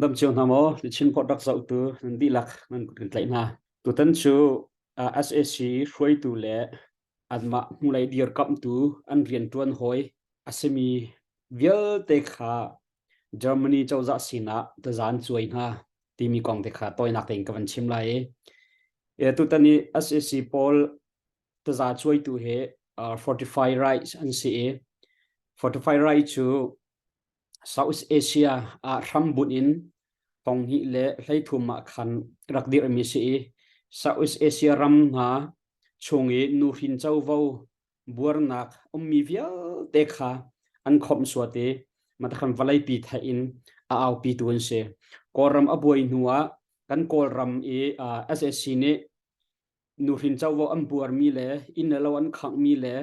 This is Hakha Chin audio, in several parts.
Nan dam cio hna maw? Chin Port rak zohtu nan dihlak nan kut kan tlaih hna. Tutan cu SAC hruaitu le anmah hnulei dirkamhtu an rianṭuan hawi a simi vialte kha Germany cozah sinah tazan cuai hna timi kong te kha tawinak tein ka van chim lai i tutan i SAC pawl taza cuaitu hi Fortify Rights an si i Fortify Rights cu South Asia ah hrambunh in thonghnih le 13 ah khan rak dirhmi si i South Asia ram hna chung i nuhrin covo buarnak ummi vialte kha an khawmh suat i matakhan vawleipi theih in a aupitu an si. Kawlram a buai hnu ah kan Kawlram i SAC nih nuhrin covo an buarmi le inn le lo an khanghmi le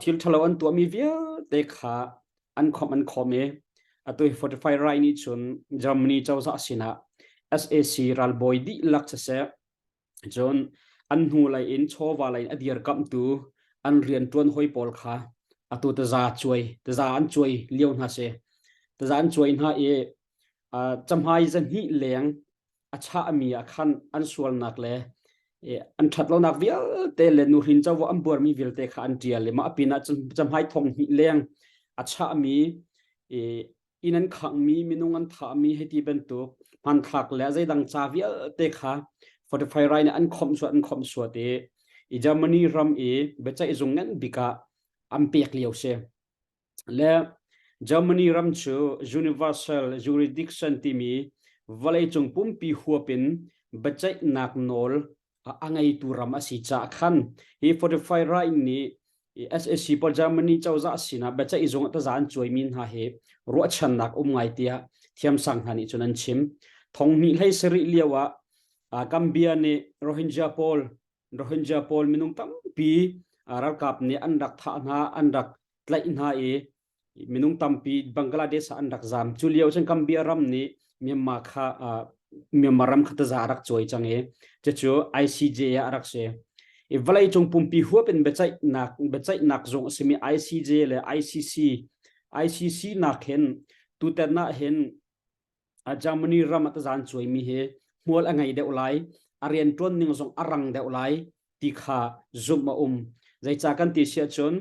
thil ṭhalo an tuahmi vialte kha an khawmh an khawm i atu hi Fortify Right nih cun Germany cozah sinah SAC ralbawi dihlak siseh cun an hnu lei in chawva lei in a dirkamhtu an rianṭuan hawi pawl kha atu taza cuai taza an cuai lio hna si taza an cuai hna i camhai zahnih leng a chahmi ah khan an sualnak le an ṭhatlonak vialte le nuhrin covo an buarmi vialte kha an ṭial i mah pinah cun camhai thong hnih leng a chahmi inn an khanghmi minung an thahmi hei ti bantuk hmanthlak le zeidang ca vialte kha Fortify Right nih an khomh suat an khomh suat i i Germany ram i biaceih zung ngan bik ah an pek lio si. Le Germany ram cu universal jurisdiction timi vawleicung pumpi huap in biaceihnak nawl a ngeitu ram a si caah khan hi Fortify Right nih SAC pawl Germany cozah sinah biaceih zung ah taza an cuaimi hna hi ruahchannak um ngai tiah thiamsang hna nih cun an chim. Thong hnih hlei sarih lio ah Gambia nih Rohingya pawl Rohingya pawl minung tampi ralkap nih an rak thah hna an rak tlaih hna i minung tampi Bangladesh ah an rak zam. Cu lio cun Gambia ram nih Myanmar kha Myanmar ram kha taza a rak cuai cang i cucu ICJ ah a rak si. I vawleicung pumpi huap in biaceihnak biaceihnak zung a simi ICJ le ICC ICC nak hin tutan ah hin Germany ram ah tazan cuaimi hi hmual a ngei deuh lai, a rianṭuan ning zong a rang deuh lai ti kha zumh a um. Zeicah kan ti si ahcun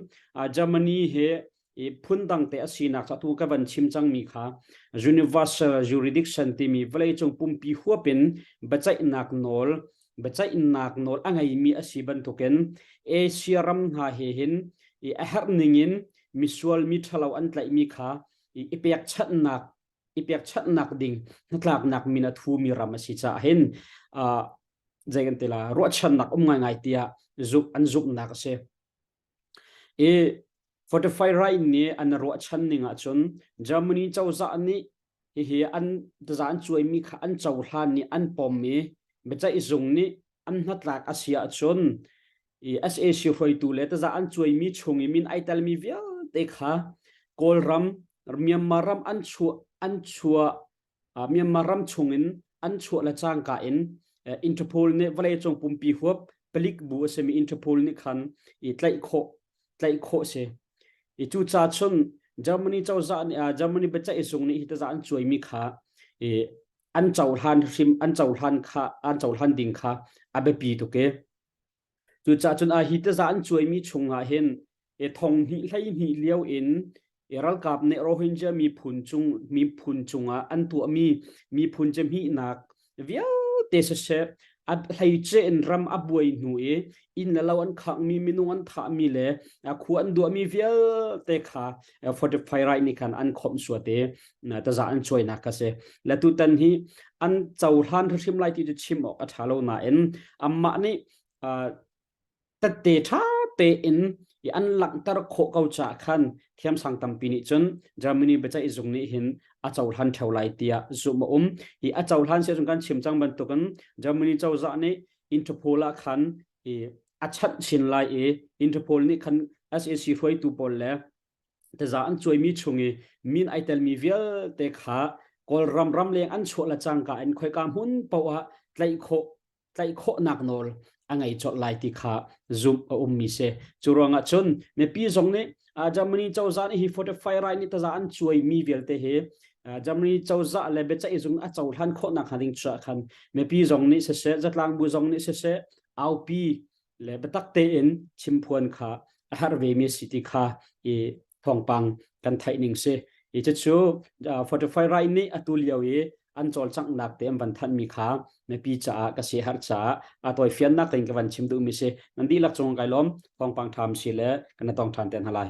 Germany hi phundang te a sinak cu atu ka van chim cangmi kha universal jurisdiction timi vawleicung pumpi huap in biaceihnak nawl biaceihnak nawl a ngeimi a si bantukin Asia ram hna he hin a herh ningin misual mi ṭhalo an tlaihmi kha i pekchanhnak i pekchanhnak ding hnatlaknak min a thumi ram a si caah hin zei kan ti la ruahchannak um ngaingai tiah zumh an zumhnak a si. I Fortify Right nih an ruahchan ning ahcun Germany cozah nih hihi an taza an cuaimi kha an cohlan nih an pom i biaceih zung nih an hnatlak a si ahcun i SAC hruaitu le taza an cuaimi chung i min ai telmi vialte kha Kawlram Myanmar ram an chuah an chuah Myanmar ram chungin an chuah le cangka in Interpol nih vawleicung pumpi huap palik bu a simi Interpol nih khan i tlaih khawh tlaih khawh si. I cucaah cun Germany cozah nih Germany biaceih zung nih hi taza an cuaimi kha i an cohlan hrim an cohlan kha an cohlan ding kha a biapi tuk i Cucaah cun hi taza an cuaimi chungah hin thong hnih 12 lio in ralkap nih Rohingya miphun cung miphun cungah an tuahmi miphun cihmihnak vialte siseh a hleice in ram a buai hnu i inn le lo an khanghmi minung an thahmi le khua an duahmi vialte kha Fortify Right nih khan an khawmh suat i taza an cuainak kha si. Le tutan hi an cohlan hrim lai ti cu chim awk a ṭha lo nain amah nih tette ṭha tein i an langhter khawh ko caah khan thiamsang tampi nih cun Germany biaceih zung nih hin a cohlan ṭheo lai tiah zumh a um. Hi a cohlan si ahcun kan chim cang bantukin Germany cozah nih Interpol ah khan i a chanh chin lai i Interpol nih khan SAC hruaitu pawl le taza an cuaimi chung i min ai telmi vialte kha Kawlram ramleng an chuah le cangka in khoika hmun paoh ah tlaih khawh tlaih khawhnak nawl a ngei colh lai ti kha zumh a ummi si. Cu ruangah cun mipi zong nih Germany cozah nih hi Fortify Right nih taza an cuaimi vialte hi Germany cozah le biaceih zung a cohlan khawhnak hnga ding caah khan mipi zong nih siseh zatlang bu zong nih siseh aupi le biatak tein chimphuan kha a herh ve mi si ti kha i thawngpang kan theih ning si. I cucu Fortify Right nih atu lio i an cawlcanghnak te an van thanh mi kha mipi caah ka si har caah a tawifiannak tein ka van chim duh mi si. Nan dihlak cung kai lawm. Thawngpang ṭha si le kan tong ṭhan te hna lai.